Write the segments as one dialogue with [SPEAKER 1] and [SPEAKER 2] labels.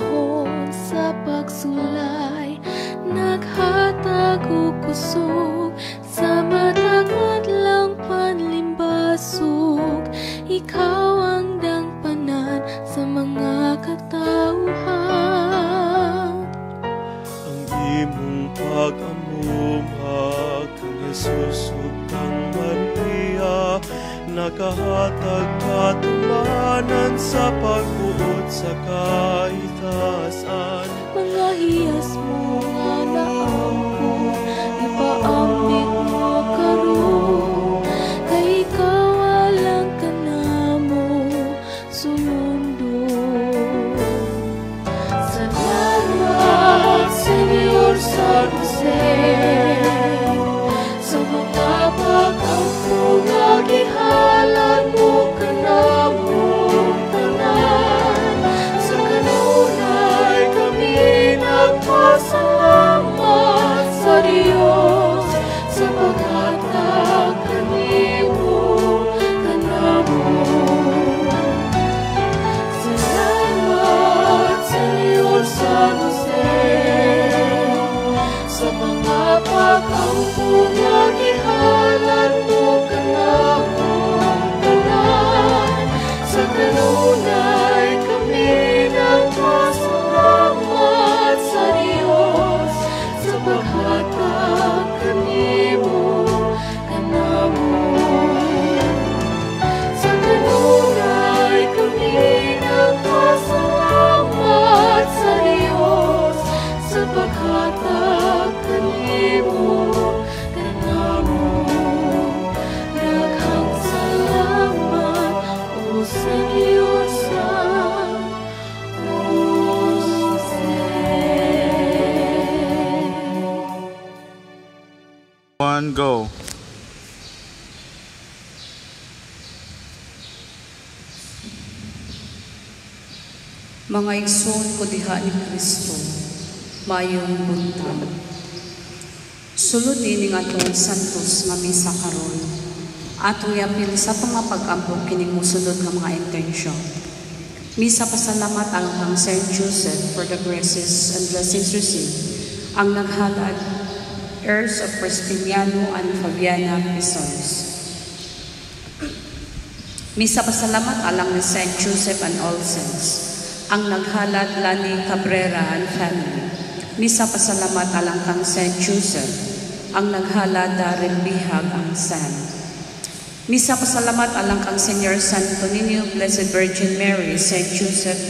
[SPEAKER 1] Panahon sa pagsulay, naghatag og kusog sa matag adlawng panlimbasog. Ikaw ang dangpanan sa mga katawhan.
[SPEAKER 2] Ang imong pag-amumag kang Jesus ug kang Maria nakahatag katumanan sa pagbuot sa kahitasan.
[SPEAKER 1] Mga hiyas mo nga naangkon, ipaambit mo karon, kay ikaw alang kanamo sumundon. Salamat, Senyor San Jose, sa mga pag-ampo nga gihalad mo kanamong tanan. Sa kanunay kami nagpasalamat sa Dios sa paghatag kanimo kanamo. Salamat, Senyor San Jose, sa mga pag-ampo nga gihalad mo kanamong tanan. Sa kanunay kami nagpasalamat sa Dios sa paghatag kanimo kanamo. Sa kanunay kami nagpasalamat sa Dios sa paghatag kanimo kanamo. Daghang salamat, O Senyor San Jose.
[SPEAKER 3] One, go.
[SPEAKER 4] Mga igsoon ko diha ni Kristo, maayong buntag. Sulod nining atong santos nga misa karon. Atong iapil sa atong mga pag-ampo kining mosunod nga mga intensyon. Misa pasalamat alang kang Saint Joseph for the graces and blessings received. Ang naghalad, heirs of Crispiniano and Fabiana Pisones. Misa pasalamat alang ni Saint Joseph and all saints. Ang naghalad, Lani Cabrera and family. Misa pasalamat alang kang Saint Joseph. Ang naghalad, Daryl Bihag ang San. Misa pasalamat alang kang Senyor Santo Niño, Blessed Virgin Mary, Saint Joseph,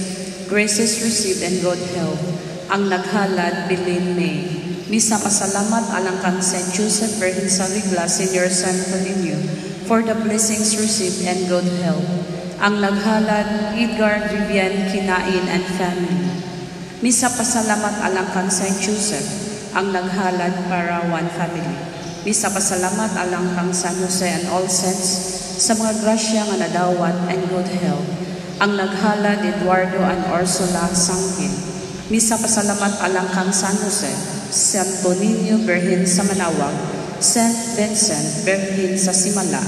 [SPEAKER 4] graces received and good health. Ang naghalad, Bilin May. Misa pasalamat alang kang Saint Joseph, Virgin sa Rigla, Senyor Santo Niño, for the blessings received and good health. Ang naghalad, Edgar Vivian Kinain and family. Misa pasalamat alang kang Saint Joseph. Ang naghalad, para one family. Misa pasalamat alang kang San Jose and all saints sa mga grasya nga nadawat and good health. Ang naghalad, Eduardo and Ursula Sangkin. Misa pasalamat alang kang San Jose, Santo Niño Birhen sa Manaoag, Saint Vincent Birhen sa Simala,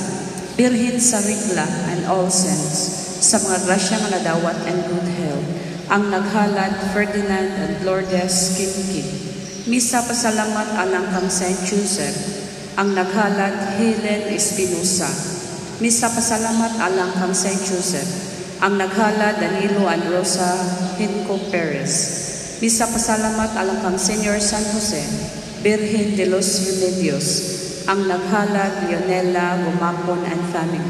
[SPEAKER 4] Birhen sa Rigla and all saints sa mga grasya nga nadawat and good health. Ang naghalad, Ferdinand and Lourdes Kinki. Misa pasalamat alang kang Saint Joseph. Ang naghalad, Helen Espinosa. Misa pasalamat alang kang Saint Joseph. Ang naghalad, Danilo and Rosa Hinco Perez. Misa pasalamat alang kang Senyor San Jose, Birhen de los Remedios. Ang naghalad, Leonela Gumapon and family.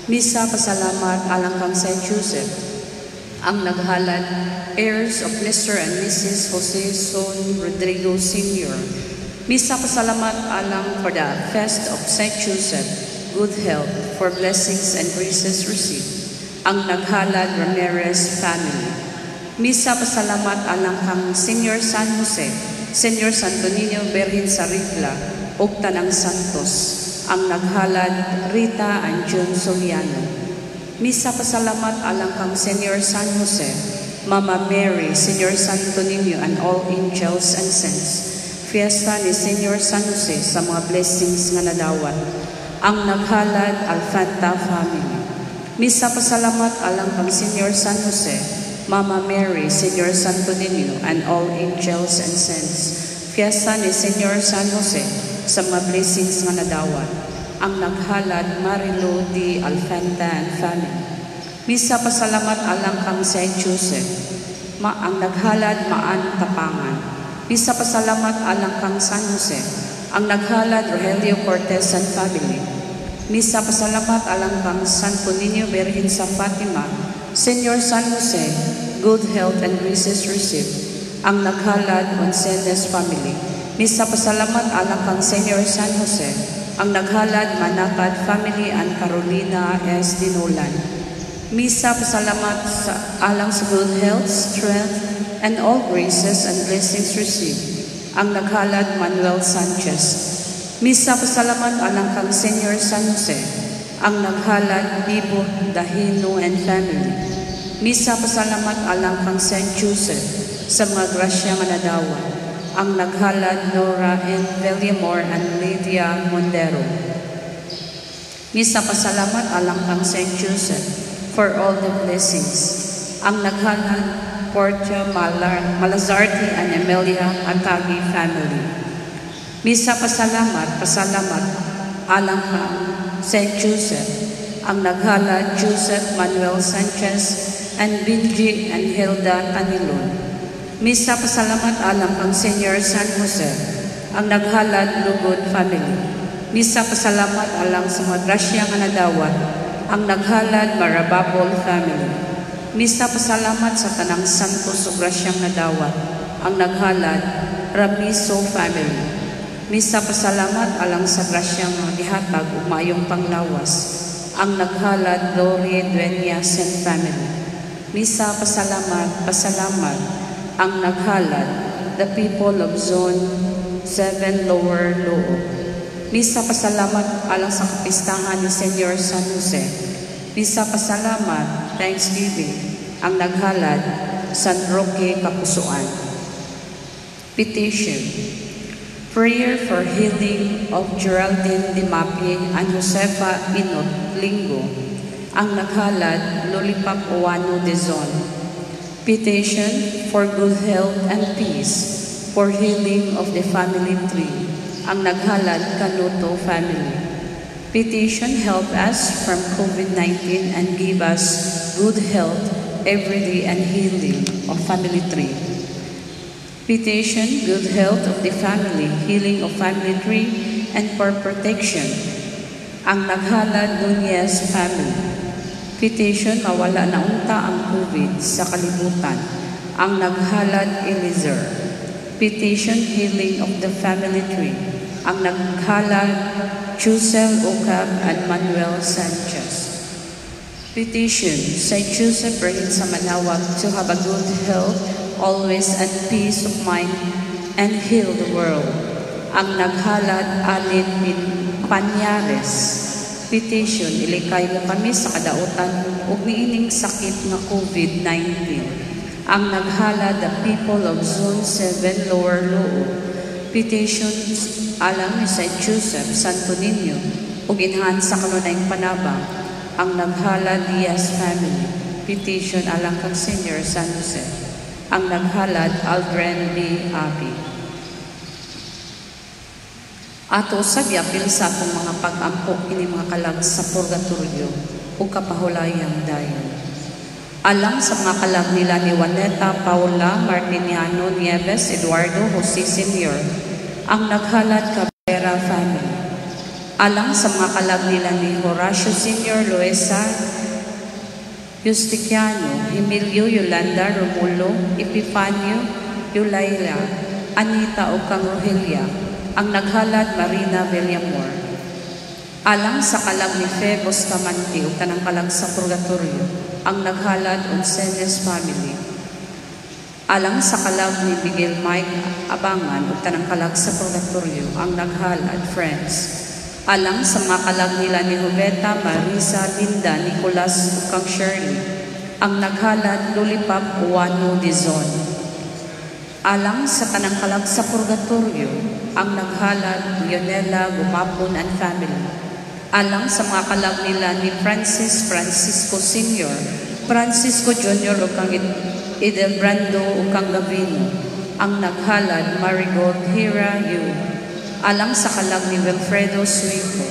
[SPEAKER 4] Misa pasalamat alang kang Saint Joseph. Ang naghalad, heirs of Mr. and Mrs. Jose Son Rodrigo Sr. Misa pasalamat alang for the feast of Saint Joseph, good health, for blessings and graces received. Ang naghalad, Ramirez family. Misa pasalamat alang kang Senyor San Jose, Senyor Santo Niño Birhen sa Rigla, ug Tanang Santos. Ang naghalad, Rita and John Soliano. Misa pasalamat alang kang Senyor San Jose, Mama Mary, Senyor Santo Niño, and all angels and saints. Fiesta ni Senyor San Jose sa mga blessings nga nadawat. Ang naghalad, Alfanta family. Misa pasalamat alang kang Senyor San Jose, Mama Mary, Senyor Santo Niño, and all angels and saints. Fiesta ni Senyor San Jose sa mga blessings nga nadawat. Ang naghalad, Marilu D. Alfenta and family. Misa pasalamat alang kang Saint Joseph. Ang naghalad, Maan Tapangan. Misa pasalamat alang kang San Jose. Ang naghalad, Rogelio Cortez and family. Misa pasalamat alang kang Santo Niño Birhen sa Fatima, Senyor San Jose, good health and graces received. Ang naghalad, Oncenes family. Misa pasalamat alang kang Senyor San Jose. Ang naghalad, Manakad family and Carolina S. Dinolan. Misa pasalamat sa alang sa good health, strength, and all graces and blessings received. Ang naghalad, Manuel Sanchez. Misa pasalamat alang kang Senyor San Jose. Ang naghalad, Bibo Dahino and family. Misa pasalamat alang kang Saint Joseph sa mga grasya nga nadawat. Ang naghalad, Nora N. Villamor and Lydia Mondero. Misa pasalamat alang kang Saint Joseph for all the blessings. Ang naghalad, Portia Malazarte and Emilia Atagi family. Misa pasalamat, pasalamat alang kang Saint Joseph. Ang naghalad, Joseph Manuel Sanchez and Benji and Hilda Tanilon. Misa pasalamat alang kang Senyor San Jose. Ang naghalad, Lugod family. Misa pasalamat alang sa mga grasya nga nadawat. Ang naghalad, Marababol family. Misa pasalamat sa tanang santos ug grasyang nadawat. Ang naghalad, Ramiso family. Misa pasalamat alang sa grasyang gihatag ug maayong panglawas. Ang naghalad, Lori Dueñas and family. Misa pasalamat, pasalamat. Ang naghalad, the people of Zone 7 Lower Looc. Misa pasalamat alang sa kapistahan ni Senyor San Jose. Misa pasalamat, Thanksgiving. Ang naghalad, San Roque, Kapusuan. Petition. Prayer for healing of Geraldine Dimapi and Josefa Inot Linggo. Ang naghalad, Lollipop Oano Dizon. Petition for good health and peace for healing of the family tree. Ang naghalad, Canuto family. Petition, help us from COVID-19 and give us good health every day and healing of family tree. Petition, good health of the family, healing of family tree, and for protection. Ang naghalad, Nunez family. Petition, mawala na unta ang COVID sa kalibutan. Ang naghalad, Eliezer. Petition, healing of the family tree. Ang naghalad, Chusel Ocab and Manuel Sanchez. Petition, Saint Joseph Birhen sa Manaoag to have a good health always and peace of mind and heal the world. Ang naghalad, Alin Panyares. Petition, ilikay mo kami sa kadautan ug niining sakit nga COVID-19. Ang naghalad, the people of Zone 7 Lower Looc. Petition, alang ni Saint Joseph, Santo Niño, ug inhan sa kanunayng panabang. Ang naghalad, Diaz family. Petition, alang kang Senyor San Jose. Ang naghalad, Aldren B. Abi. Ato sa giapil sa atong mga pag-ampo ini mga kalag sa purgatorio ug kapahulayang dayon. Alang sa mga kalag nila ni Juaneta Paula Martiniano Nieves Eduardo Jose Sr., ang naghalad, Cabrera family. Alang sa mga kalag nila ni Horacio Sr., Luisa Justiciano, Emilio, Yolanda, Romulo, Epifanio, Yulaila, Anita ug kang Rogelia. Ang naghalad, Marina Villamor. Alang sa kalag ni Fe Bustamante ug tanang kalag sa purgatorio. Ang naghalad, Oncenes family. Alang sa kalag ni Miguel Mike Abangan ug tanang kalag sa purgatorio. Ang naghalad, friends. Alang sa mga kalag nila ni Joveta, Marisa, Linda, Nicolas ug kang Shirley. Ang naghalad, Lollipop Uwano Dizon. Alang sa tanang kalag sa purgatorio. Ang naghalad, Leonela Gumapon and family. Alang sa mga kalag nila ni Francis Francisco Sr., Francisco Jr. ug kang Edelbrando ug kang Gavino. Ang naghalad, Marigold Hira Yu. Alang sa kalag ni Wilfredo Suico.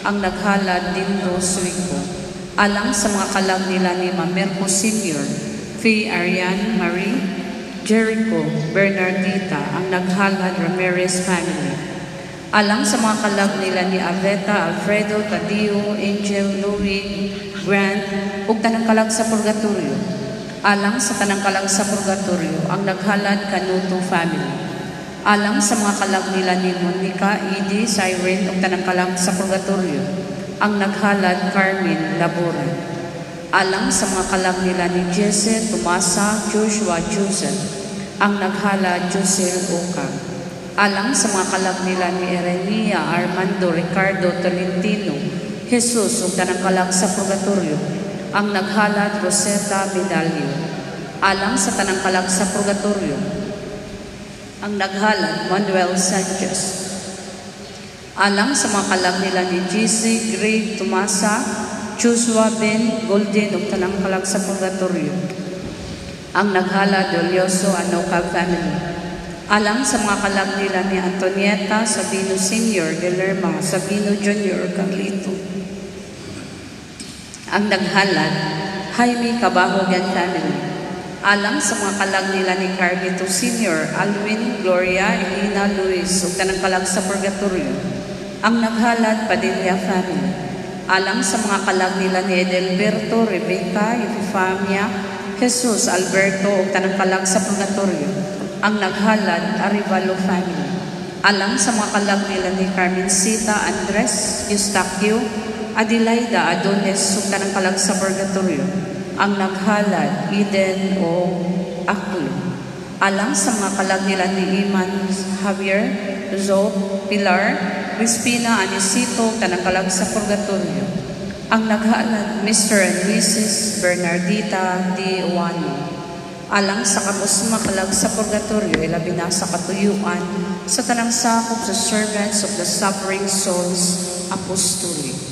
[SPEAKER 4] Ang naghalad, Dindo Suico. Alang sa mga kalag nila ni Mamerco Sr., Fee Ariane Marie, Jericho Bernardita. Ang naghalad, Ramirez family. Alang sa mga kalag nila ni Aveta, Alfredo, Tadeo, Angel, Louis, Grant, ug tanang kalag sa Purgatorio. Alang sa tanang kalag sa Purgatorio, ang naghalad, Canuto family. Alang sa mga kalag nila ni Monica, Edie, Siren, ug tanang kalag sa Purgatorio, ang naghalad, Carmen Labora. Alang sa mga kalag nila ni Jesse, Tomasa, Joshua, Joseph, ang naghalad, Josel Oca. Alang sa mga kalag nila ni Erenia, Armando, Ricardo, Tolentino, Jesus, ug tanang kalag sa Purgatorio, ang naghalad, Rosetta Medallo. Alang sa tanang kalag sa Purgatorio, ang naghalad, Manuel Sanchez. Alang sa mga kalag nila ni GC, Greg, Tomasa, Joshua, Ben, Golden, ug tanang kalag sa Purgatorio, ang naghalad, Dolioso, Anoka family. Alang sa mga kalag nila ni Antonieta, Sabino Sr., De Lerma, Sabino Jr., Carlito. Ang naghalad, Jaime Cabahog and family. Alang sa mga kalag nila ni Carlito Sr., Alwin, Gloria, Elena, Luis, ug tanang kalag sa Purgatorio. Ang naghalad, Padilla family. Alang sa mga kalag nila ni Edelberto, Rebecca, Epifamia, Jesus, Alberto, ug tanang kalag sa Purgatorio. Ang naghalad, Arevalo family. Alang sa mga kalag nila ni Carmencita, Andres, Eustaquio, Adelaida, Adonis, ug tanang kalag sa Purgatorio. Ang naghalad, Eden o Aklo. Alang sa mga kalag nila ni Iman Javier, Zo, Pilar, Crispina, Anisito, tanang kalag sa Purgatorio. Ang naghalad, Mr. and Mrs. Bernardita D. Oano. Alang sa kabusma kalag sa Purgatorio, ilabi na sa katuyuan, sa tanang sakop sa Servants of the Suffering Souls Apostolic.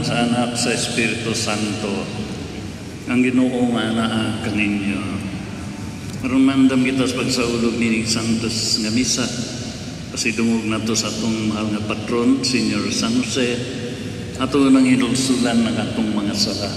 [SPEAKER 5] Sa Anak, sa Espiritu Santo, ang Ginoo nga anaa kaninyo. Rumandam kita sa pagsaulog ni Santos nga misa, Pasidungog nato sa atong mahal nga patron, Senior San Jose, ato nang hinulsulan ng atong mga sala.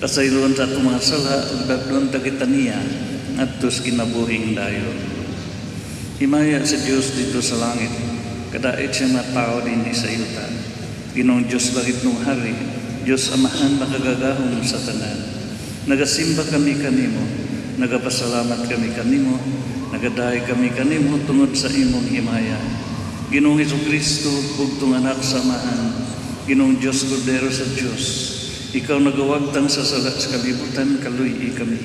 [SPEAKER 5] Pasayloan sa atong mga sala ug dadon ta kita niya ngadto sa kinabuhing dayon. Himaya sa Dios dito sa langit, kadait siya mga tao dinhi sa yuta. Ginoong Dios langit nung hari, Dios Amahan makagagahom sa tanan. Nagasimba kami kanimo, nagapasalamat kami kanimo, nagadaay kami kanimo tungod sa imong himaya. Ginoong Hesukristo, bugtong anak sa Amahan, Ginoong Dios Kordero sa Dios, ikaw nagawagtang sa sala sa kalibutan, kaluy kami.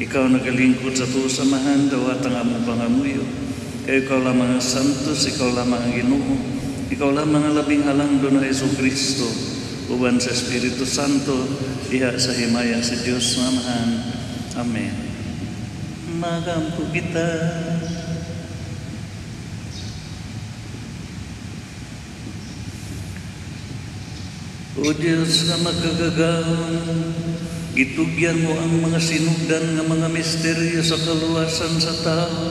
[SPEAKER 5] Ikaw nagalingkod sa tuo samahan, dawatang among pangamuyo. Kaya ikaw lamang ang santos, ikaw lamang ang Ginoo, ikaw lamang ang labing halangdon na Hesukristo, uban sa Espiritu Santo, diha sa himaya sa Dios Amahan. Amen. Magampo kita. O Diyos nga makagagahom, gitugyan mo ang mga sinugdan nga mga misteryo sa kaluwasan sa tao,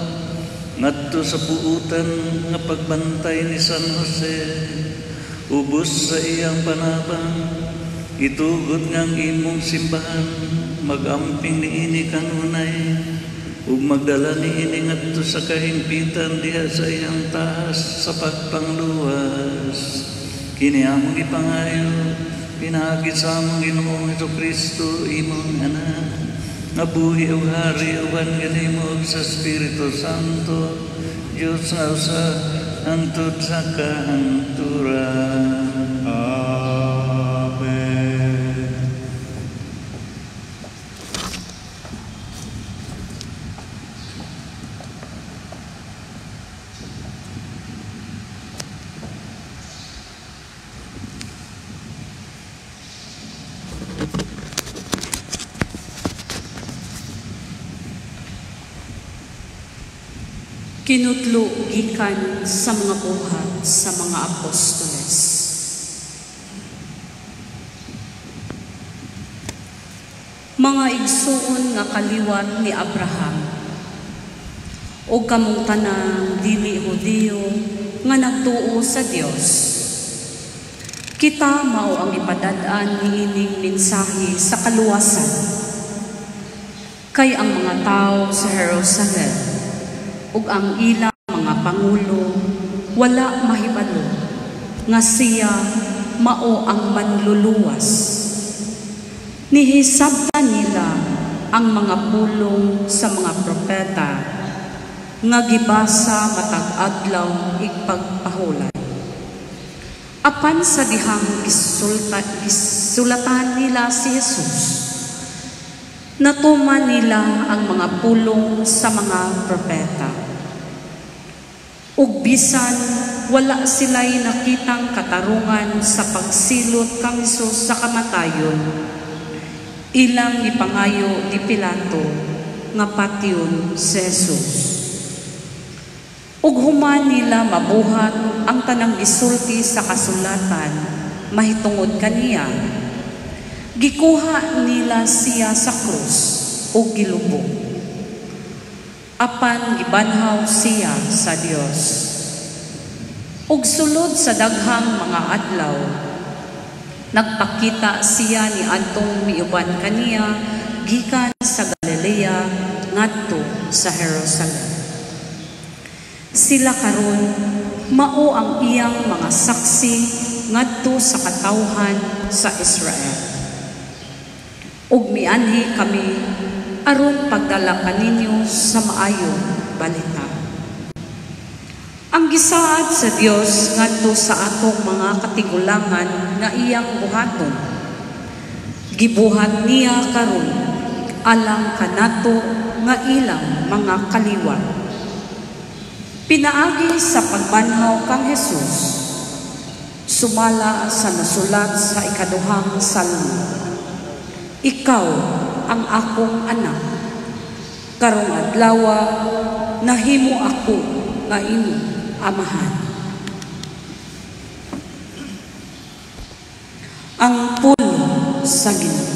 [SPEAKER 5] ngadto sa buutan nga pagbantay ni San Jose, ubos sa iyang panabang, itugot nga ang imong simbahan, magamping niini kanunay, ug magdala niini ngadto sa kahimpitan diha sa iyang taas sa pagpangluwas. Kini among ipangayo, pinaagi sa among Ginoong Hesukristo, imong anak, nga buhi ug hari uban kanimo ug sa Espiritu Santo, Dios nga usa hangtod sa kahangturan.
[SPEAKER 2] Amen.
[SPEAKER 4] Kinutlo gikan sa mga buhat sa mga apostoles. Mga igsuon nga kaliwat ni Abraham, o kamong tanang dili Hudiyo nga nagtuo sa Dios. Kita mao ang ipadad-an niining mensahe sa kaluwasan. Kay ang mga tao sa Jerusalem ug ang ilang mga pangulo wala mahibalo nga siya mao ang manluluwas. Nihisabta nila ang mga pulong sa mga propeta nga gibasa matag adlaw igpagpahulay. Apan sa dihang gisulatan nila si Jesus, natuman nila ang mga pulong sa mga propeta. Ug bisan wala sila'y nakitang katarungan sa pagsilot kang Hesus sa kamatayon, ilang ipangayo ni Pilato nga patyon si Jesus. Ug human nila mabuhat ang tanang gisulti sa kasulatan mahitungod kaniya, gikuha nila siya sa krus ug gilubong. Apan gibanhaw siya sa Dios. Ug sulod sa daghang mga adlaw, nagpakita siya ni adtong miuban kaniya gikan sa Galilea ngadto sa Jerusalem. Sila karon mao ang iyang mga saksi ngadto sa katawhan sa Israel. Ug mianhi kami aron pagdala kaninyo sa maayong balita. Ang gisaad sa Dios ngadto sa atong mga katigulangan nga iyang buhaton, gibuhat niya karon alang kanato nga ilang mga kaliwat. Pinaagi sa pagbanhaw kang Hesus, sumala sa nasulat sa ikaduhang salmo, "Ikaw ang akong anak, karong adlawa nahimo ako nga imong amahan." Ang pulong sa Ginoo.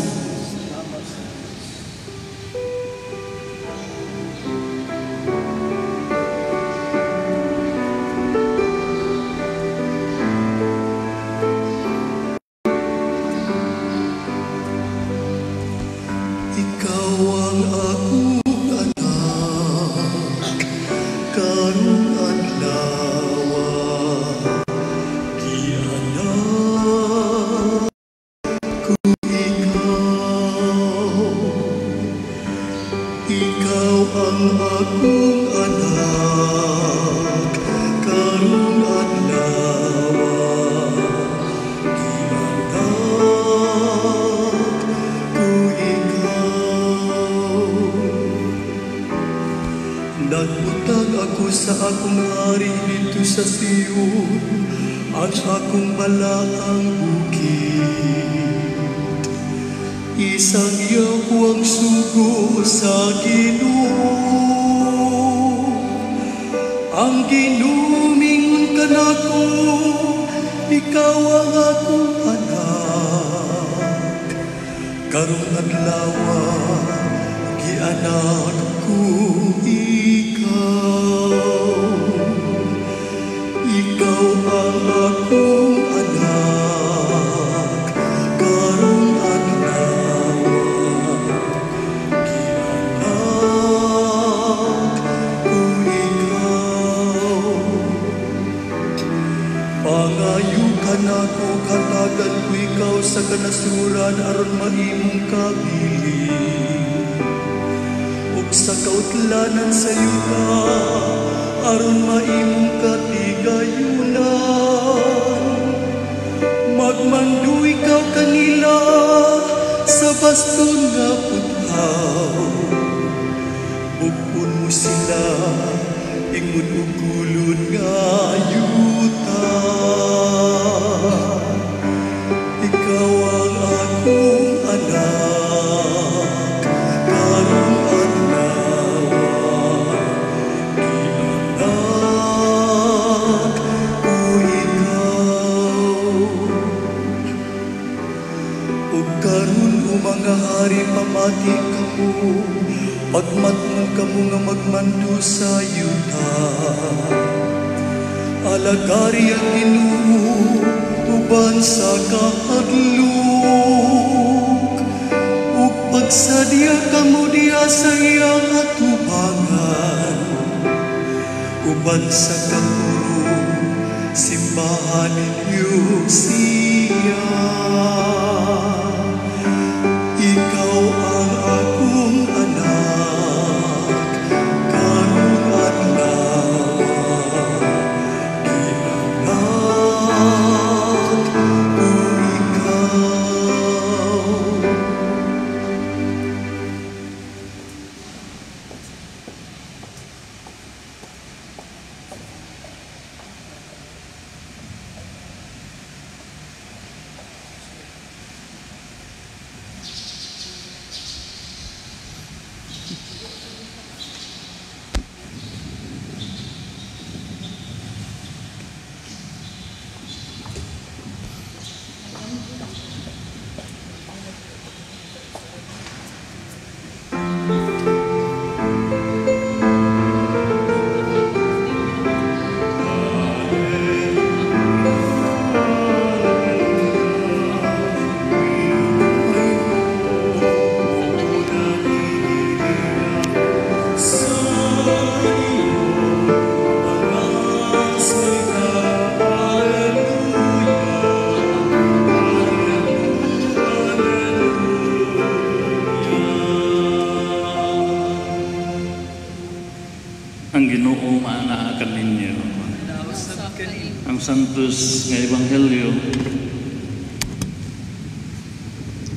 [SPEAKER 5] Ebanghelyo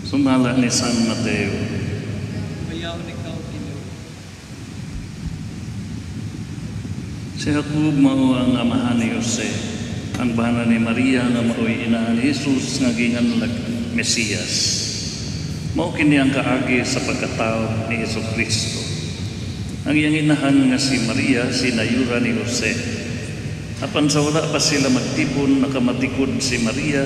[SPEAKER 5] sumala ni San Mateo. Si Jacob mao ang amahan ni Jose, ang bana ni Maria nga mao'y inahan ni Jesus nga ginganlag Mesiyas. Mao kini ang kaagi sa pagkatao ni Hesukristo. Ang iyang inahan nga si Maria sinayura ni Jose. Apan sa wala pa sila magtipon, nakamatikod si Maria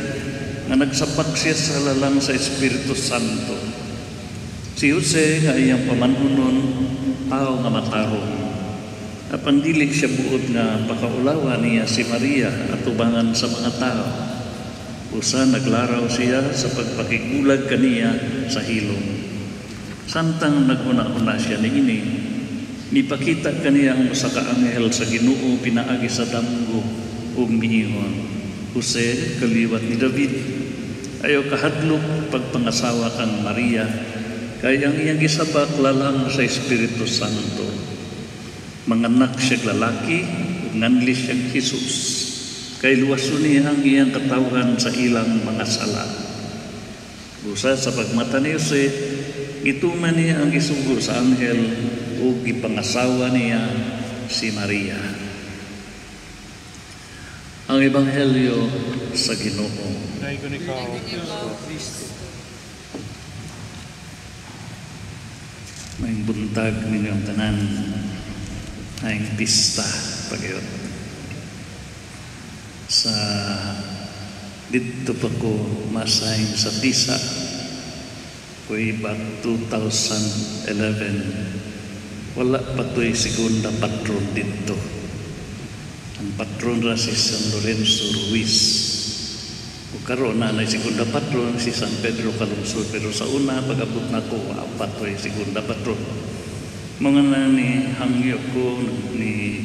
[SPEAKER 5] nga nagsapak siya sa lalang sa Espiritu Santo. Si Jose nga iyang pamanhunon, tao nga matarong. Apan dili siya buot nga pakaulawa niya si Maria atubangan sa mga tao. Usa naglaraw siya sa pagpakigulag kaniya sa hilom. Samtang naguna-una siya niini, nipakita kaniya ang usa ka anghel sa Ginoo pinaagi sa damgo ug miingon, Jose, kaliwat ni David, ayaw kahadlok pagpangasawa kang Maria, kay ang iyang gisabak lalang sa Espiritu Santo. Manganak siya'g lalaki, ug nganli siya'g Jesus, kay luwason niya ang iyang katawhan sa ilang mga sala. Busa sa pagmata ni Jose, gituman niya ang gisugo sa anghel ug gipangasawa niya si Maria. Ang Ebanghelyo sa Ginoo.
[SPEAKER 2] Daigon ikaw, Kristo.
[SPEAKER 5] Maayong buntag ninyong tanan. Maayong pista pagyot. Sa didto pa ko masign sa Tisa way back 2011. Wala pa to'y segunda patron didto. Ang patron ra si San Lorenzo Ruiz. O karon na nay segunda patron si San Pedro Calungsod, pero sa una pag-abot nako wa pa to'y segunda patron. Mga na ni hangyo ko ni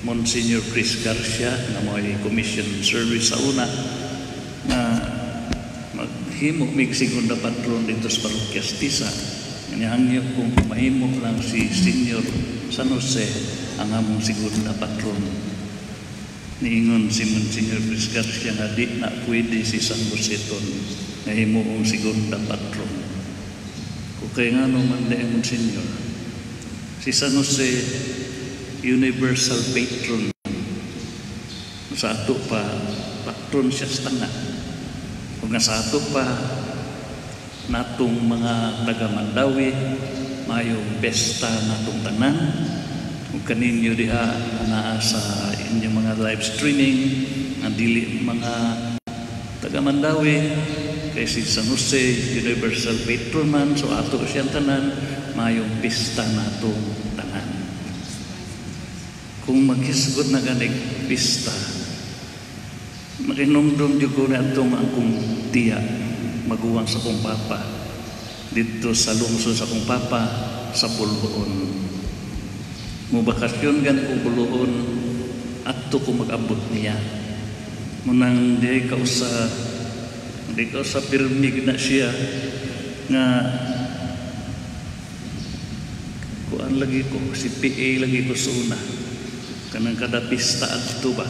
[SPEAKER 5] Monsignor Chris Garcia na may commission service sa una na maghimo mig segunda patron dito sa parokya sa Tisa. Nihangyo kong mahimo lang si Senior San Jose ang among segunda patron. Niingon si Monsignor Chris Garcia nga di na pwede si San Jose ton nga himo ang segunda patron. Kung kaya nga naman di Monsignor, si San Jose universal patron. Sa ato pa patron siya sa tanga. Kung nga sa ato pa natong mga taga Mandawi, mayong pesta natong tanan. Kung kaninyo diha naa sa inyong mga live streaming, ang dili mga taga Mandawi, kay si San Jose universal patron man, so ato siyang tanan, mayong pista natong tanan. Kung maghisgot na ganig pista, makinumdum jud ko na atong akong tiya, maguwang sa akong papa, didto sa lungsod sa akong papa, sa Buluon. Mubakasyon gani ko Buluon, adto ko mag-abot niya. Munang di ka usa, di ka usa pirmig na siya nga kuan lagi ko, si PA lagi ko sa una. Kanang kada pista adto ba.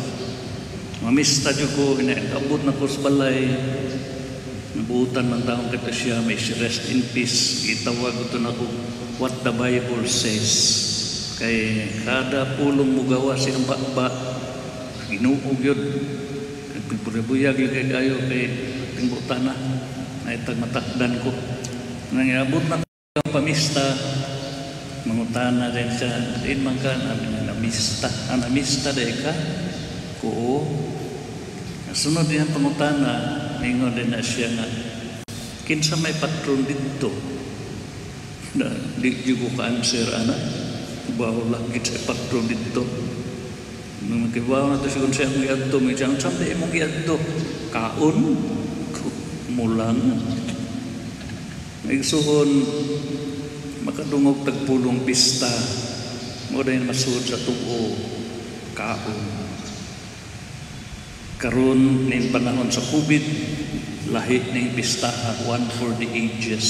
[SPEAKER 5] Mamista jud ko, inaabot na ko sa balay. Nabutan man taong kita siya, may si rest in peace. Gitawag ko na ko, what the Bible says. Kay kada pulong mugawa siyang bakba, Ginoo gyud. Pagpurabuyag kay kayo kay tingbutan na. Ay tagmatakdan ko. Nang iabot na ko pamista, mangutana din siya, din man ka, namista, namista day ka, kuo. Sunod din ang pangutana, ningon din na siya nga, kinsa may patron dito? Na, di ko ka-answer, ana. Bawo lang kinsa may patron dito. Nung makibaw na ito siya kung siyang giadto, may siyang samdi imong giadto. Kaon, mulang. Igsuhon, makadungog tagpulong pista, mo dahil masuod sa tuo, kaon. Karon ning panahon sa COVID, lahi ning pista, one for the ages.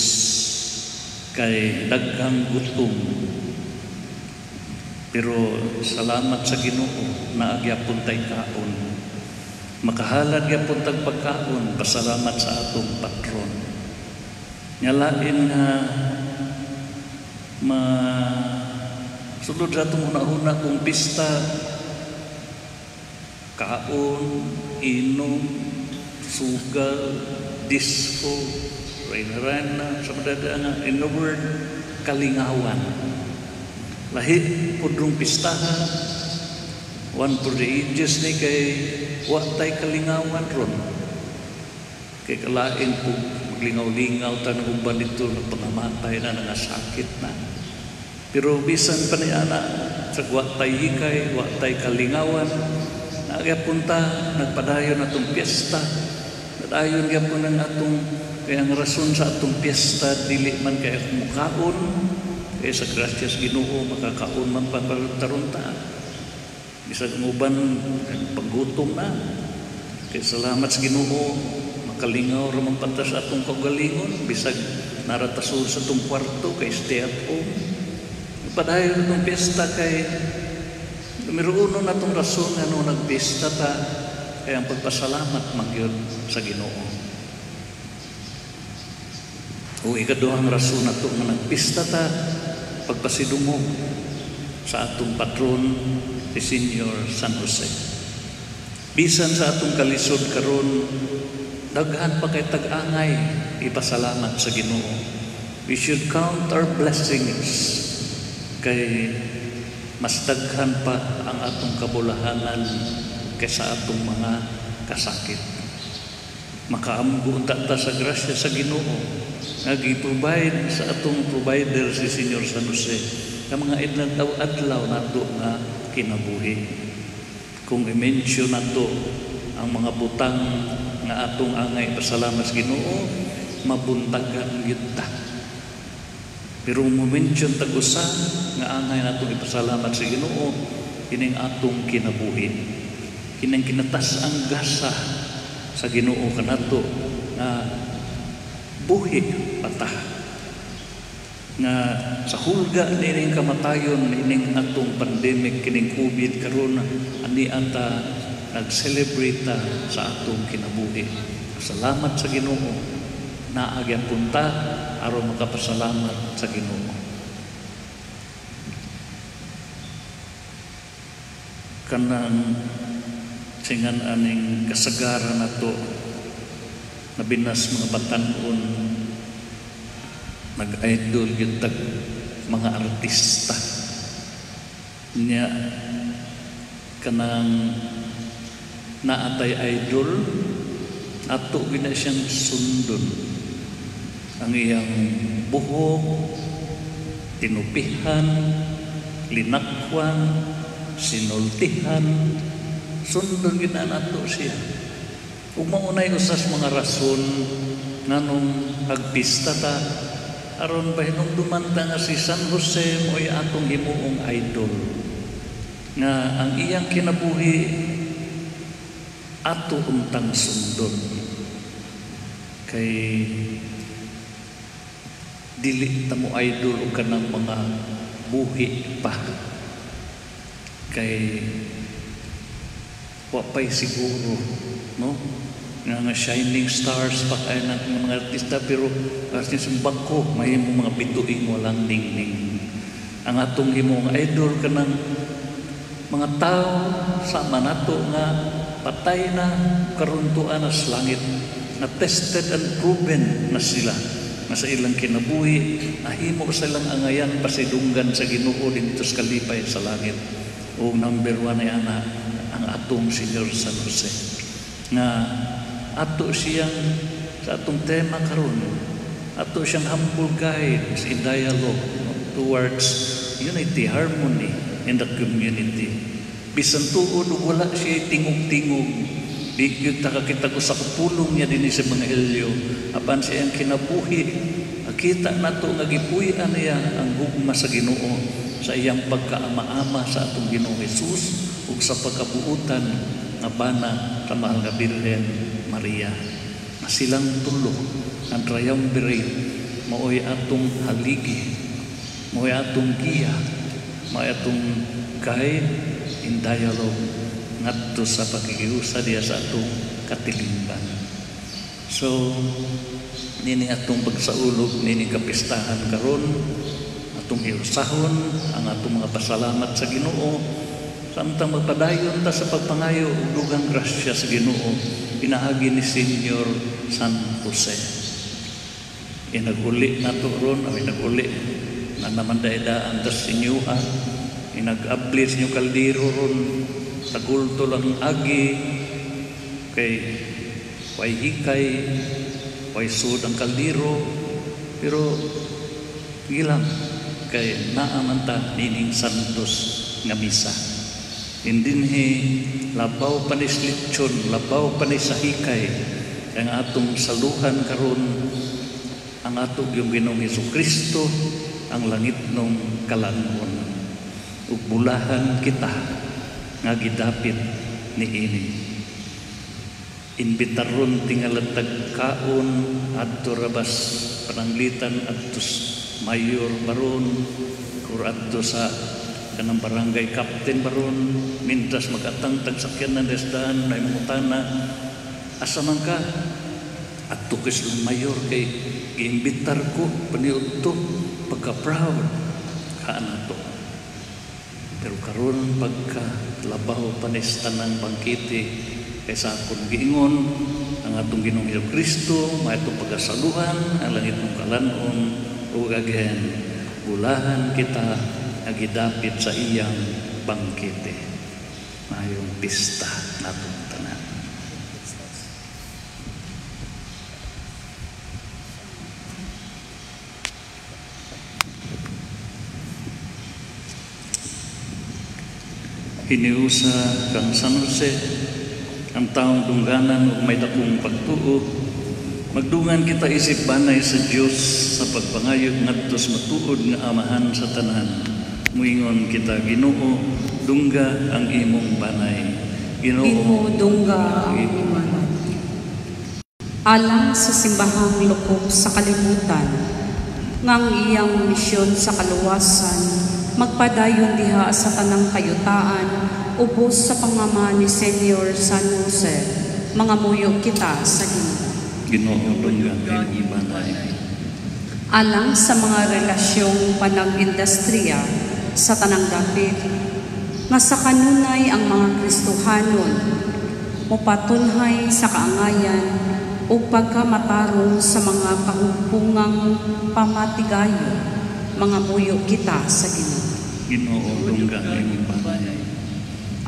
[SPEAKER 5] Kay daghang gutom. Pero salamat sa Ginoo, naagyapon tay kaon. Makahalad gyapon tag pagkaon pasalamat sa atong patron. Nga lain nga ma sulod sa atong hunahuna kung pista, kaon, inom, sugal, disco, reyna-reyna, sa madada nga, in the word, kalingawan. Lahi pudrong pistaha, one for the ages ni kay wa tay kalingawan ron. Kay kalain po maglingaw-lingaw ta ng uban dito, nagpangamatay na, nangasakit na. Pero bisan pa ni ana, sa wa tay hikay, wa tay kalingawan, nagyapon ta, nagpadayon atong piyesta. Nadayon gyapon ang atong, kaya ang rason sa atong piyesta, dili man kay mukaon, kaya sa grasya sa Ginoo makakaon man pa taron ta. Bisag ang uban paggutom na. Kaya salamat sa Ginoo, makalingaw ra man pa ta sa atong kaugalingon, bisag naratasol sa atong kwarto kay stay at home. Padayon atong piyesta kay numero uno na atong rason nga no nagpiyesta ta kay ang pagpasalamat man gyud sa Ginoo. O ikaduhang rason nato nga nagpista ta, pagpasidungog sa atong patron si Senior San Jose. Bisan sa atong kalisod karon, daghan pa kay tag-angay ipasalamat sa Ginoo. We should count our blessings kay mas daghan pa ang atong kabulahanan kaysa atong mga kasakit. Makaamgo unta ta sa grasya sa Ginoo nga gi-provide sa atong provider si Senior San Jose sa mga adlaw nato nga kinabuhi. Kung i-mention nato ang mga butang nga atong angay pasalamat sa Ginoo, mabuntagan gyud ta. Pero mo-mention tag usa nga angay natong ipasalamat sa Ginoo, kining atong kinabuhi. Kining kinatas ang gasa sa Ginoo kanato nga buhi pata. Nga sa hulga nining kamatayon nining atong pandemic kining COVID karon, ani ata nag-celebrate ta sa atong kinabuhi. Salamat sa Ginoo. Naa gyapon ta aron makapasalamat sa Ginoo. Kanang singan aning kasagaran nato nabinas mga batan-on, nag-idol gyud tag mga artista nya, kanang naatay idol ato gyud na siyang sundon ang iyang buhok, tinupihan, linakwan, sinultihan, sundon gyud na nato siya. Ug maunay usas mga rason nganong nagpista ta aron bahinumduman ta nga si San Jose mo'y atong himuong idol, nga ang iyang kinabuhi ato untang sundon. Kay dili ta mo idol og kanang mga buhi pa, kay wa pay siguro, no, nga nga shining stars pa kay ng mga artista, pero kasi sumbag ko mahimo mga bituing walang ningning. Ang atong himong idol kanang mga tao sama nato nga patay na karuntuan na sa langit, na tested and proven na sila nga sa ilang kinabuhi nahimo sa ilang angayan pasidunggan sa Ginoo didto sa kalipay sa langit. O number 1 ay ana ang atong Senyor San Jose, nga ato siyang sa atong tema karon, ato siyang humble guide in dialogue, no, towards unity, harmony in the community. Bisan tuod ug wala siya tingog-tingog, di gyud ta kakita ko sa kapulong niya dinhi sa Ebanghelyo, apan sa iyang kinabuhi nakita nato nga gipuy-an niya ang gugma sa Ginoo sa iyang pagkaama-ama sa atong Ginoong Hesus ug sa pagkabuutan nga bana sa mahal nga Birhen Maria. Nga silang tulo ang triumvirate maoy atong haligi, maoy atong giya, maoy atong guide in dialogue ngadto sa pakikiusa diya sa atong katilingban. So nini atong pagsaulog, nini kapistahan karon, atong hiusahon ang atong mga pasalamat sa Ginoo samtang magpadayon ta sa pagpangayo og dugang grasya sa Ginoo pinaagi ni Senior San Jose. Inaguli nato ron, o inaguli na naman daedaan tas inyuha, inag-abli sa inyo kaldero ron, tagulto lang agi kay way hikay, way sud ang kaldero, pero gilang kay naaman ta nining santos nga misa. Indinhi labaw pa ni lechon, labaw pa ni sa hikay, ang atong saluhan karon ang atong yung Ginoong Hesukristo, ang langitnong kalan-on. Ug bulahan kita nga gidapit niini. Imbitaron tingalatag kaon adto rabas pananglitan adto mayor baron or adto sa kanang barangay captain baron, mintras magatang tagsakyan ng desdaan na imutana asa man ka adto kay mayor kay giimbitar ko paniudto pagka proud kaan nato. Pero karon pagka labaw panis tanang bangkete kay sa akong giingon ang atong Ginoong Hesukristo maitong pagasaluhan ang langit ng kalan-on ug again bulahan kita nga gidapit sa iyang bangkete. Mayong pista natong tanan. Hiniusa kang San Jose, ang taong dungganan ug may dakong pagtuo, magdungan kita isip banay sa Dios sa pagpangayo ngadto sa matuod nga amahan sa tanan. Muingon kita, Ginoo, dungga ang imong banay. Ginoo,
[SPEAKER 4] dungga ang imong banay. Alang sa simbahang lukop sa kalibutan, ngang iyang misyon sa kaluwasan, magpadayon diha sa tanang kayutaan, ubos sa pangama ni Senyor San Jose, mga muyo kita sa Ginoo.
[SPEAKER 5] Ginoo, dungga ang imong banay.
[SPEAKER 4] Alang sa mga relasyong panag-industriya sa tanang dapit, nga sa kanunay ang mga Kristohanon, mopatunhay sa kaangayan o pagkamatarong sa mga kahumpungang pamatigayo, mga muyo kita sa Ginoo.
[SPEAKER 5] Ginoo, dungga ang imong banay.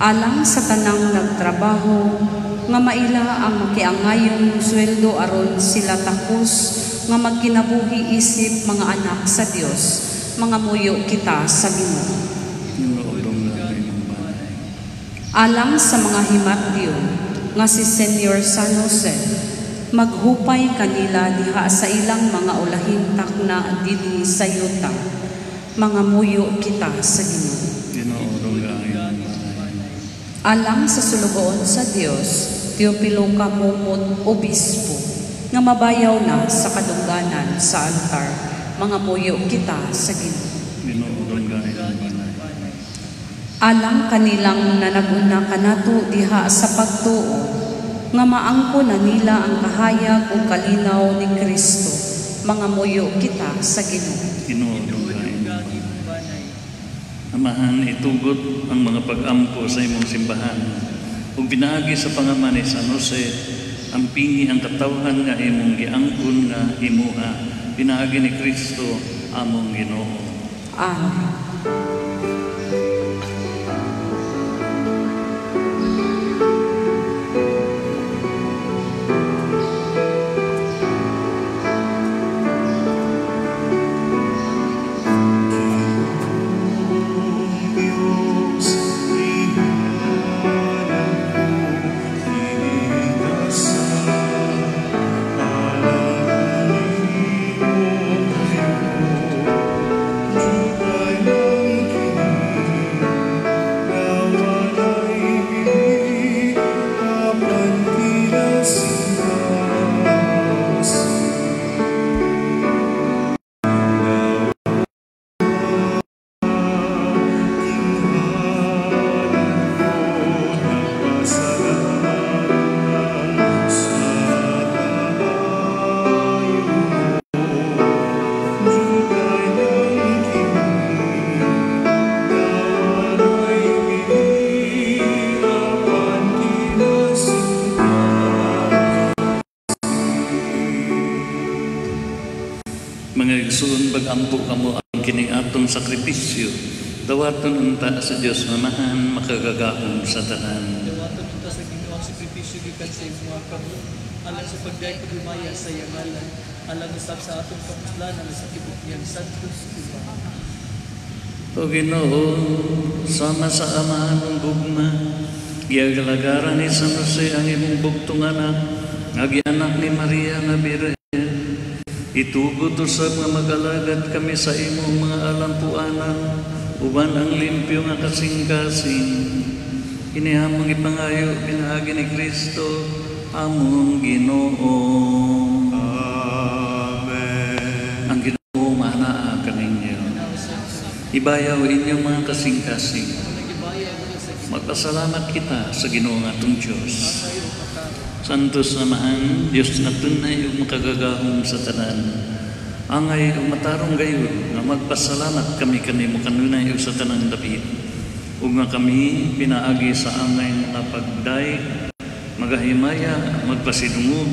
[SPEAKER 4] Alang sa tanang nagtrabaho, nga maila ang makiangayong sweldo aron sila takos nga magkinabuhi isip mga anak sa Dios, mga muyo kita sa Ginoo.
[SPEAKER 5] Ginoo, dungga ang imong banay.
[SPEAKER 4] Alang sa mga himatdiyon nga si Senyor San Jose, maghupay kanila diha sa ilang mga ulahintak na dinhi sa yuta, mga muyo kita sa Ginoo.
[SPEAKER 5] Ginoo, dungga ang imong banay.
[SPEAKER 4] Alang sa sulugoon sa Dios, Teopilo Kamumot Obispo, nga mabayaw na sa kadungganan sa altar, mga muyo kita sa Ginoo.
[SPEAKER 5] Ginoo, dungga ang imong banay.
[SPEAKER 4] Alang kanilang nanaguna kanato diha sa pagtuo, nga maangko na nila ang kahayag ug kalinaw ni Kristo, mga muyo kita sa Ginoo.
[SPEAKER 5] Ginoo, dungga ang imong banay. Amahan, itugot ang mga pag-ampo sa imong simbahan ug pinaagi sa pangaman ni San Jose, ang pingi ang katawhan nga imong giangkon nga imuha, pinaagi ni Kristo among Ginoo.
[SPEAKER 4] Amen.
[SPEAKER 1] Alang
[SPEAKER 5] Mga igsoon, pag-ampo kamo ang kining atong sakripisyo, dawaton unta sa Dios Mamahan makagagahom sa tanan.
[SPEAKER 6] Dawaton unta sa Ginoo ang sakripisyo gikan sa imong kamot, alang sa pagdayeg ug himaya sa iyang ngalan, alang usab sa atong kapuslanan sa tibok niyang santos simbahan.
[SPEAKER 5] O Ginoo, sama sa Amahan ng gugma, giagalagaran ni San Jose ang imong bugtong anak, nga gianak ni Maria nga Birhen. Itugot usab nga magalagad kami sa imong mga alampuanan, uban ang limpyo nga kasing-kasing. Kini among ipangayo pinaagi ni Kristo among Ginoo.
[SPEAKER 3] Amen.
[SPEAKER 5] Ang Ginoo maanaa kaninyo. Ibayaw inyong mga kasing-kasing. Magpasalamat kita sa Ginoo nga atong Dios. Santos Amahan, Dios nga tunay ug makagagahom sa tanan. Angay ug matarong gayud nga magpasalamat kami kanimo kanunay ug sa tanang dapit. Ug nga kami pinaagi sa angay nga pagdayeg, magahimaya, magpasidungog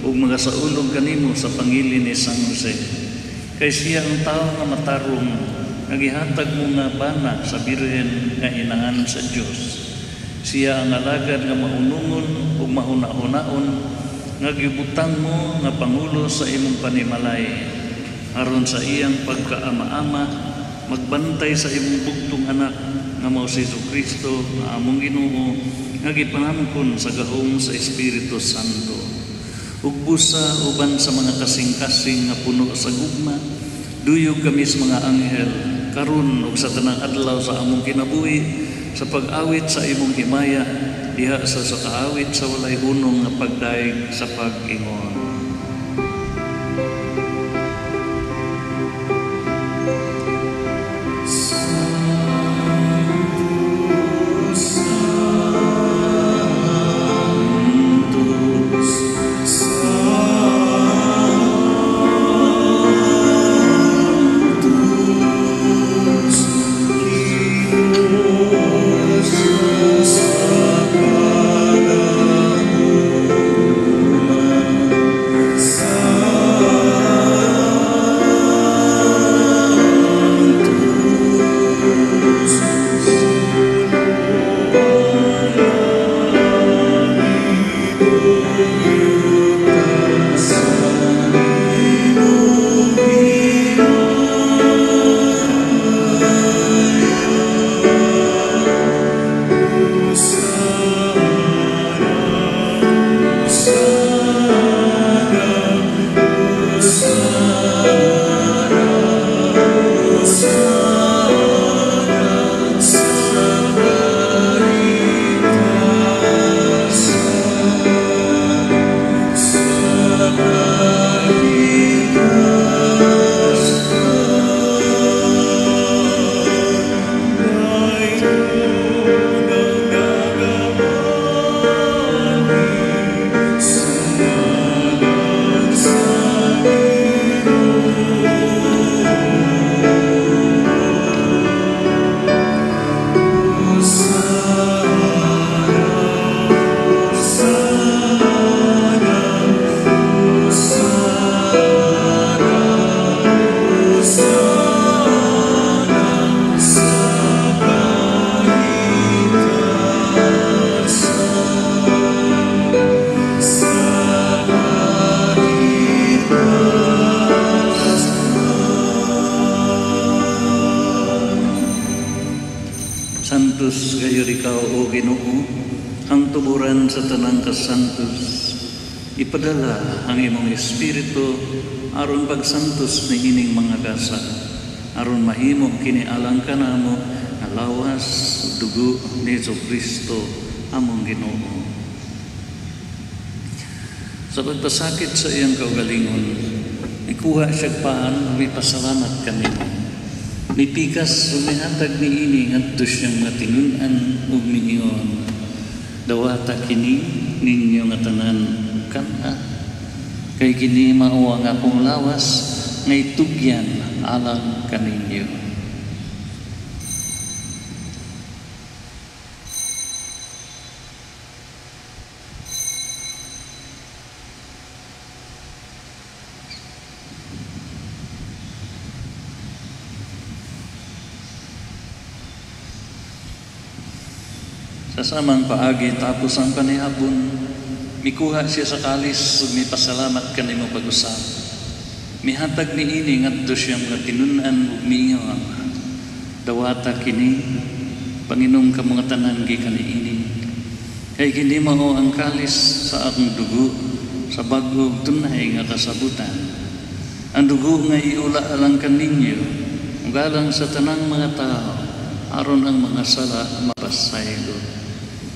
[SPEAKER 5] ug magasaulog kanimo sa pangilin ni San Jose. Kay siya ang tawo nga matarong nga gihatag mo nga bana sa Birhen nga inahan sa Dios. Siya ang alagad nga maunungon ug mahuna-hunaon nga gibutang mo nga pangulo sa imong panimalay, aron sa iyang pagkaama-ama magbantay sa imong bugtong anak nga mao si Jesucristo nga among Ginoo nga gipanamkon sa gahom sa Espiritu Santo. Ug busa uban sa mga kasing-kasing nga puno sa gugma, duyog kami sa mga anghel karon ug sa tanang adlaw sa among kinabuhi sa pag-awit sa imong himaya diha sa kaawit sa walay hunong nga pagdayeg sa pag-ingon. Santos gayon ikaw, o Ginoo, ang tuburan sa tanang kasantos. Ipadala ang imong espiritu aron pagsantos ni ining mga gasa, aron mahimo kini alang kanamo nga lawas dugo ni Jesucristo among Ginoo. Sa pagpasakit sa iyang kaugalingon, ikuha siya'g paan, may pasalamat kanimo. Mipikas umihatag niini ngadto siyang matinun-an ug miingon, dawata kini ninyo nga tanan kan-a, kay kini mao ang akong lawas nga itugyan alang kaninyo. Sa samang paagi tapos ang panihapon, mikuha siya sa kalis ug mipasalamat kanimo pag-usab. Mihatag niini ngadto siyang mga tinun-an ug miingon, "Dawata kini, panginom kamo nga tanan gikan niini. Kay kini mao ang kalis sa akong dugo sa bag-o ug tunay nga kasabutan. Ang dugo nga iula alang kaninyo ug alang sa tanang mga tao aron ang mga sala mapasaylo.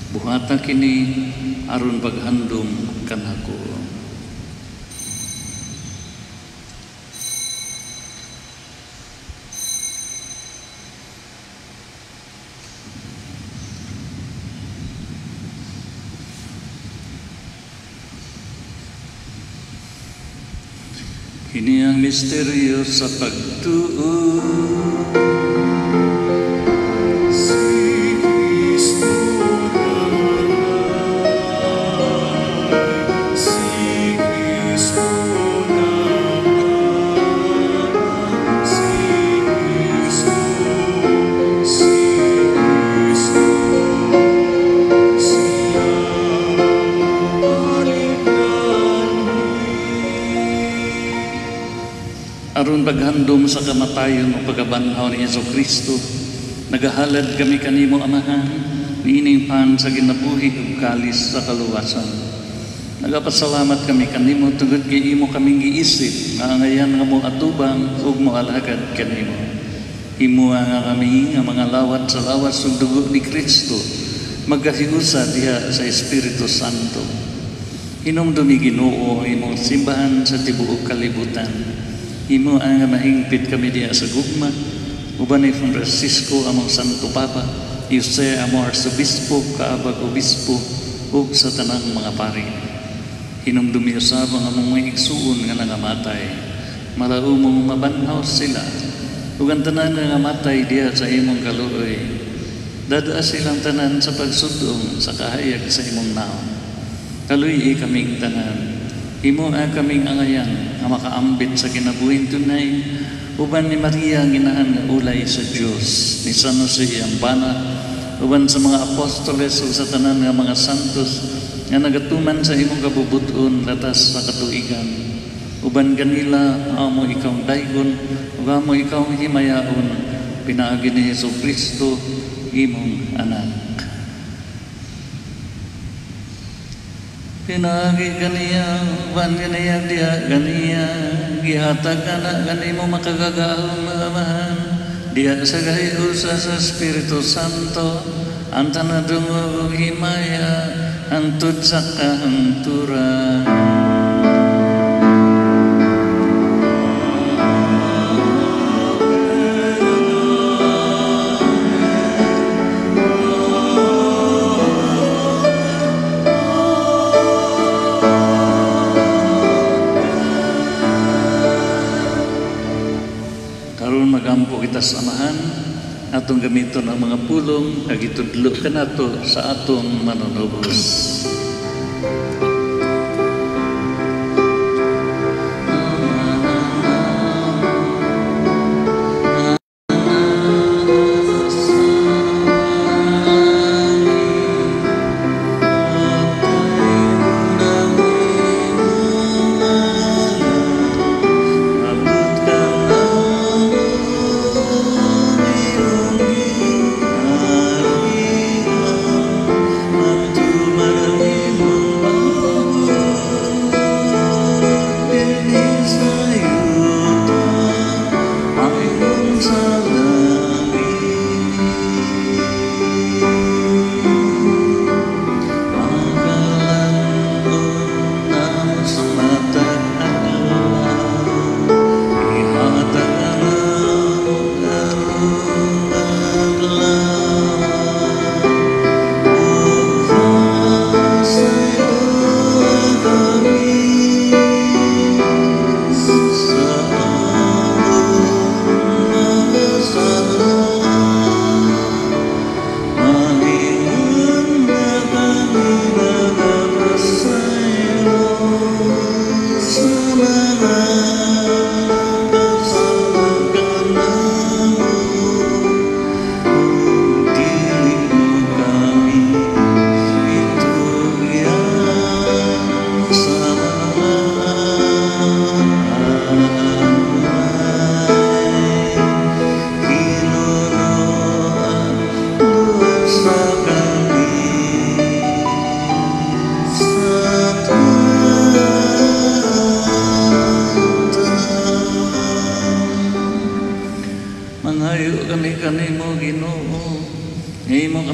[SPEAKER 5] Buhata kini aron paghandom kanako." Kini ang misteryo sa pagtuo.
[SPEAKER 7] Si Kristo namatay, si Kristo namatay, si Kristo, si Kristo, siya balik.
[SPEAKER 5] Aron paghandom sa kamatayon o pagkabanhaw ni Hesus Kristo, nagahalad kami kanimo, Amahan, niining pan sa kinabuhi ug kalis sa kaluwasan. Nagapasalamat kami kanimo tungod kay imo kaming giisip nga angayan nga mo atubang ug moalagad kanimo. Himoa nga kami nga mga lawat sa lawas ug dugo ni Kristo magkahiusa diha sa Espiritu Santo. Hinumdumi, Ginoo, ang imong simbahan sa tibuok kalibutan. Himo ang mahingpit kami diha sa gugma, uban ni Francisco among Santo Papa, Jose among Arsobispo, kaabag Obispo, ug sa tanang mga pari. Hinumdumi usab ang among mga igsuon nga nangamatay. Malaumong mabanhaw sila, ug ang tanan nga nangamatay diha sa imong kaluoy. Dadaa silang tanan sa pagsudong sa kahayag sa imong naon. Kaluy-i kaming tanan. Himo ang kaming angayan nga makaambit sa kinabuhing tunay, uban ni Maria ang inahan nga ulay sa Dios, ni San Jose ang bana, uban sa mga apostoles ug sa tanan nga mga santos nga nagatuman sa imong kabubuton latas sa katuigan. Uban kanila amo ikaw daygon ug amo ikaw himayaon pinaagi ni Hesus Kristo imong anak. Pinaagi kaniya, uban kaniya, diha kaniya, gihatag kana kanimo makagagahom nga Amahan, diha sa gahiusa sa Espiritu Santo, ang tanadungog ug himaya, hangtod sa kahangturan. Karon magampo kita sa Amahan, atong gamiton ang mga pulong nga gitudlo kanato sa atong manunubos.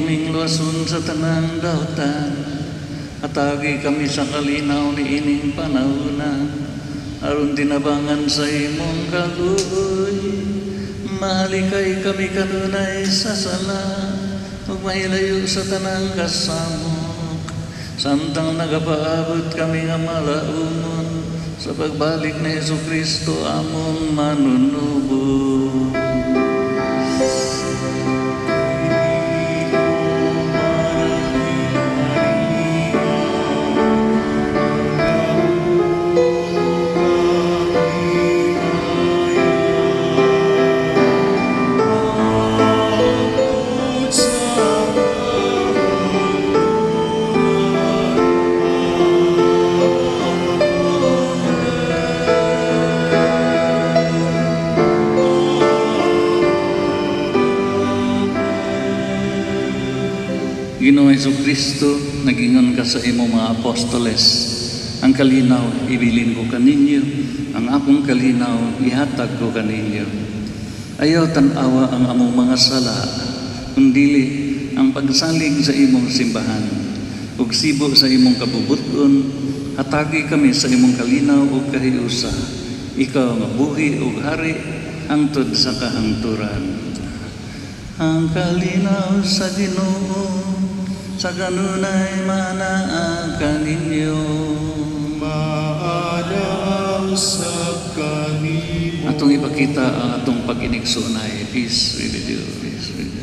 [SPEAKER 5] kaming luwason sa tanang dautan. Hatagi kami sa kalinaw ni ining panahona, aron tinabangan sa imong kaluoy. Mahalikay kami kanunay sa sala, ug mahilayo sa tanang kasamok. Samtang nagapaabot kami nga malaumon sa pagbalik ni Hesukristo among manunubos. Ginoong Hesukristo, nagingon ka sa imong mga apostoles, ang kalinaw ibilin ko kaninyo, ang akong kalinaw ihatag ko kaninyo. Ayaw tan-awa ang among mga sala, kundili ang pagsalig sa imong simbahan. Ug sibo sa imong kabubuton, hatagi kami sa imong kalinaw ug kahiusa. Ikaw nga buhi ug hari hangtod sa kahangturan. Ang kalinaw sa Ginoo sa kanunay manaa kaninyo.
[SPEAKER 7] Maana usab kanimo.
[SPEAKER 5] Atong ipakita ang atong pag-inigsoonay. Peace be with you. Peace be with you.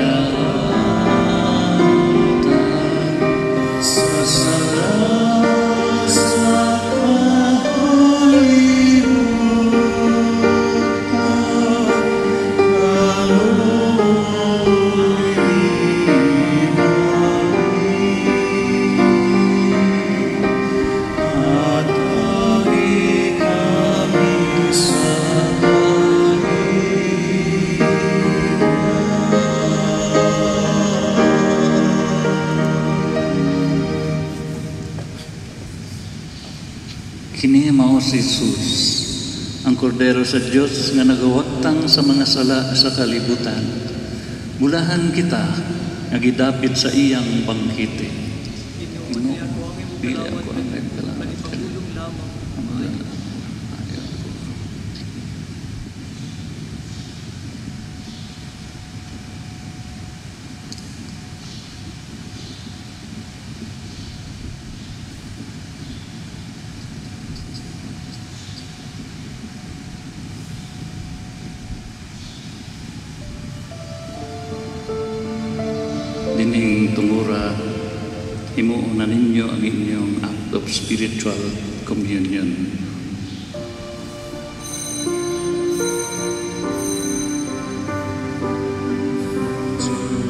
[SPEAKER 7] Sa Diyos nga nakawata sa sala sa
[SPEAKER 5] Kini mao si Jesus, ang kordero sa Dios nga nagawagtang sa mga sala sa kalibutan. Bulahan kita nga gidapit sa iyang bangkite.
[SPEAKER 6] Ginoo, dili ako ang imong
[SPEAKER 5] Dili ako
[SPEAKER 6] kalawat,
[SPEAKER 5] ang imong kalawat.
[SPEAKER 6] Pagulong lamang.
[SPEAKER 5] Dining tungura, himuon na ninyo ang inyong act of spiritual communion.
[SPEAKER 7] See you.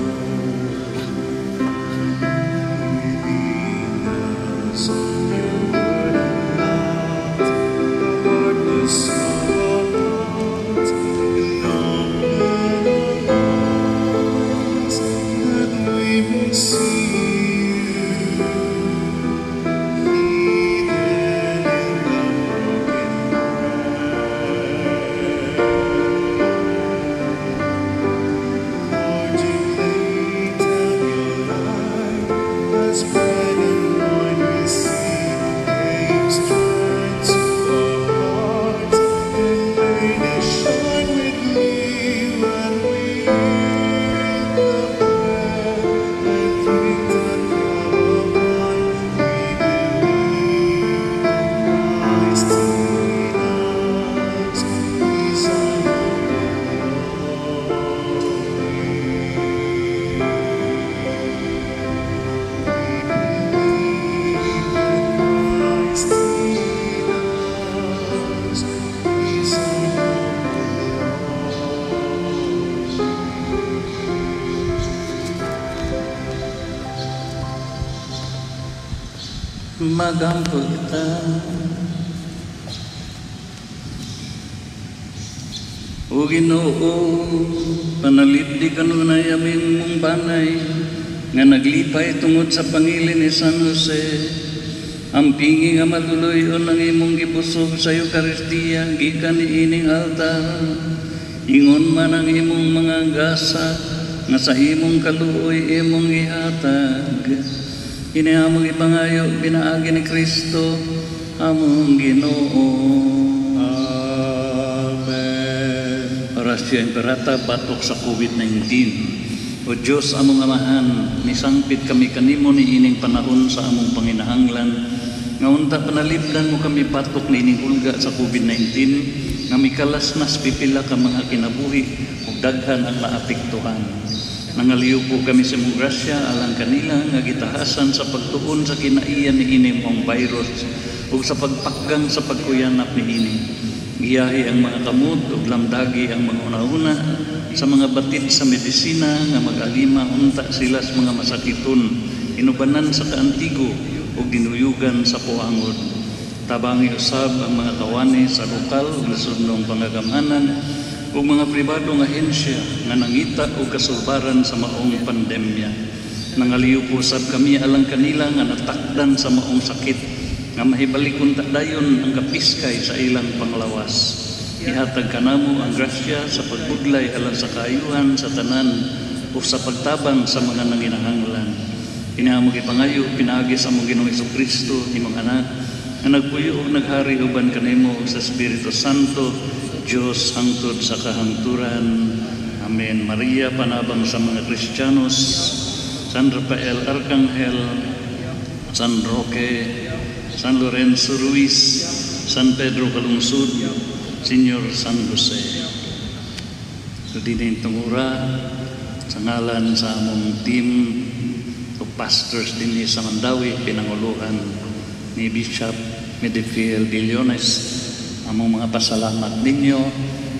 [SPEAKER 5] Magampo kita. O Ginoo, panalipdi kanunay aming mong banay nga naglipay tungod sa pangilin ni San Jose. Ang pingi nga maluloy-on ang imong gibusog sa Eukaristiya gikan niining altar. Ingon man ang imong mga gasa nga sa imong kaluoy imong ihatag. Ini among ipangayo pinaagi ni Kristo among Ginoo.
[SPEAKER 7] Amen.
[SPEAKER 5] Orasyo Imperata batok sa COVID-19. O Diyos among Amahan, misangpit kami kanimo niining panahon sa among panginahanglan. Nga unta panalipdan mo kami batok niining hulga sa COVID-19 nga mikalasnas pipila ka mga kinabuhi ug daghan ang maapektuhan. Nangaliw po kami sa imong grasya alang kanila nga gitahasan sa pagtuon sa kinaiyan niini mong virus ug sa pagpakgang sa pagkuyanap niini. Giyahi ang mga kamot ug lamdagi ang mga una-una sa mga batid sa medisina nga mag-alima unta sila sa mga masakiton, inubanan sa kaantigo ug ginuyugan sa puangod. Tabangi usab ang mga kawani sa lokal ug nasudnong pangagamhanan ug mga pribado nga ahensya nga nangita og kasulbaran sa maong pandemya. Nangaliw po usab kami alang kanila nga natakdan sa maong sakit nga mahibalik unta dayon ang kapiskay sa ilang panglawas. Ihatag kanamo ang grasya sa pagbudlay alang sa kaayuhan sa tanan o sa pagtabang sa mga nanginahanglan. Kini among gipangayo pinaagi sa among Ginoong Hesukristo, imong anak, nga nagpuyo ug naghari uban kanimo sa Espiritu Santo, Diyos hangtod sa kahangturan. Amen. Maria, panabang sa mga Kristiyanos, San Rafael Arcangel, San Roque, San Lorenzo Ruiz, San Pedro Calungsod, Senyor San Jose. So din tungura sa ngalan sa among team of pastors dinhi sa Mandaue, pinanguluhan ni Bishop Medifiel de Leones. Among mga pasalamat ninyo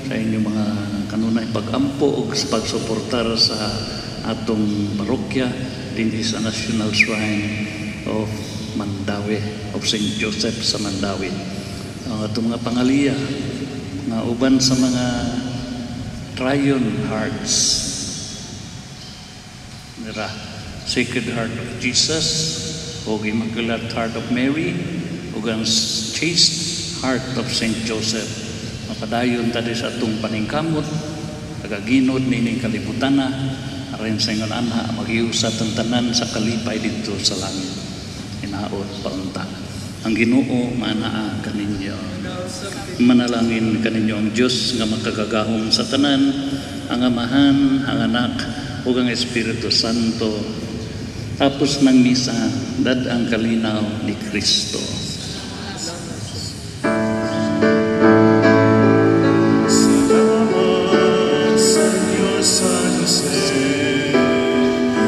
[SPEAKER 5] sa inyong mga kanunay pag-ampo ug sa pagsuportar sa atong parokya dinhi sa National Shrine of Mandaue, of St. Joseph sa Mandaue. Ang atong mga pangaliya nga uban sa mga Triune Hearts, nira Sacred Heart of Jesus o Immaculate Heart of Mary ug ang Chaste Heart of St. Joseph. Mapadayon ta sa atong paningkamot, tagaginod nining kalibutana, aron sa ingon anha magiusat ang tanan sa kalipay didto sa langit. Hinaot paunta. Ang Ginoo maanaa kaninyo. Manalangin kaninyo ang Dios nga makagagahom sa tanan, ang Amahan, ang Anak ug ang Espiritu Santo. Tapos ng misa, dad ang kalinaw ni Kristo.
[SPEAKER 7] Salamat sa Diyos San Jose,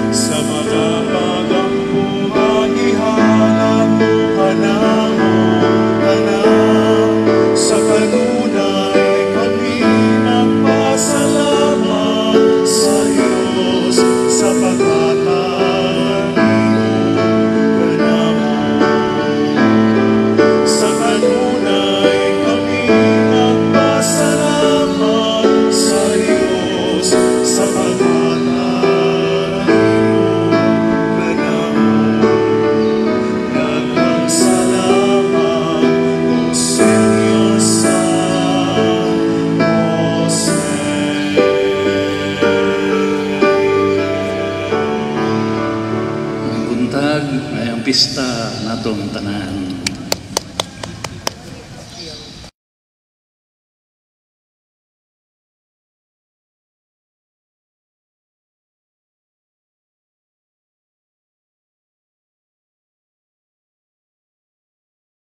[SPEAKER 7] sa mga pagampuhan ihalad mo kanamo tanan. Sa kanunay kami nagpasalamat sa Diyos sa paghatag kanamo. Sa kanunay kami nagpasalamat sa Diyos sa paghatag kanamo. Daghang salamat, O Señor San Jose.
[SPEAKER 5] Ang buntag ay ang pista natong tanan.